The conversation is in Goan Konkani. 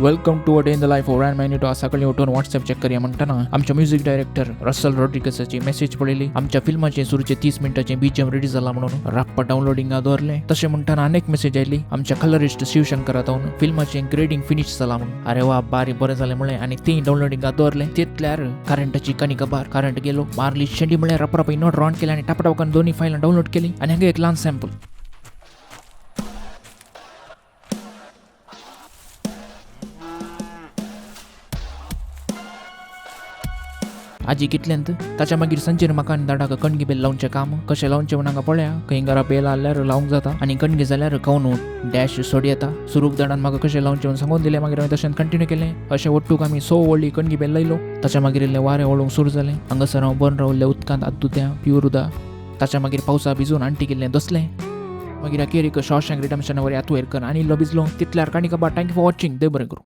Welcome to a day in the life of Ryan Magnito. सकाळी उठून व्हॉट्सअप चेक करया म्हणटाना आमच्या म्युझिक डायरेक्टर रसल रॉड्रिगसाची मेसेज पडलेली. आमच्या फिल्माचे सुरूचे 30 मिनटाचे बीजीएम रेडी जाला म्हणून राप्पा डाउनलोडिंगा दवरले. तशें म्हणटाना अनेक मेसेज आयली आमच्या कलरिस्ट शिवशंकरा फिल्माचे ग्रेडिंग फिनिश जाला म्हणून. अरे वा, बारी बरें जालें म्हणलें आनी ती डाउनलोडिंगा दवरलें. तितल्यार करंटाची कणी कबार करंट गेलो, मारली शेंडी म्हळ्यार रपरप इनोट ऑन केले आनी टापटापकान दोन्ही फायलां डाउनलोड केली आनी हांगा एक ल्हान सॅम्पल. आजी कितल्यांत ताच्या मागीर संचेर म्हाका आनी दाडाक कणगी बेल लावचें काम कशें लावचें म्हूण हांगा पळया. खंय घरा बेल आहल्यार लावंक जाता आनी कणगी जाल्यार कवन डॅश सोड येता. सुरूक दाडान म्हाका कशें लावचें म्हूण सांगून दिलें. मागीर हांवें तशें कंटिन्यू केलें. अशें ಒಟ್ಟುक आमी 6 व्हडली कणगी बेल लायलो. ताच्या मागीर इल्लें वारें वळूंक सुरू जालें. हांगासर हांव बन रावल्ल्या उदकांत आद्दुत्या प्यूर उदक. ताच्या मागीर पावसा भिजून आंटीक इल्लें दसलें. मागीर अखेरीक शॉशँक रिडम्शना वरी आतू एरकन आनी इल्लो भिजलो. तितल्यार काणी कबार. Thank you for watching. देव बरें करूं.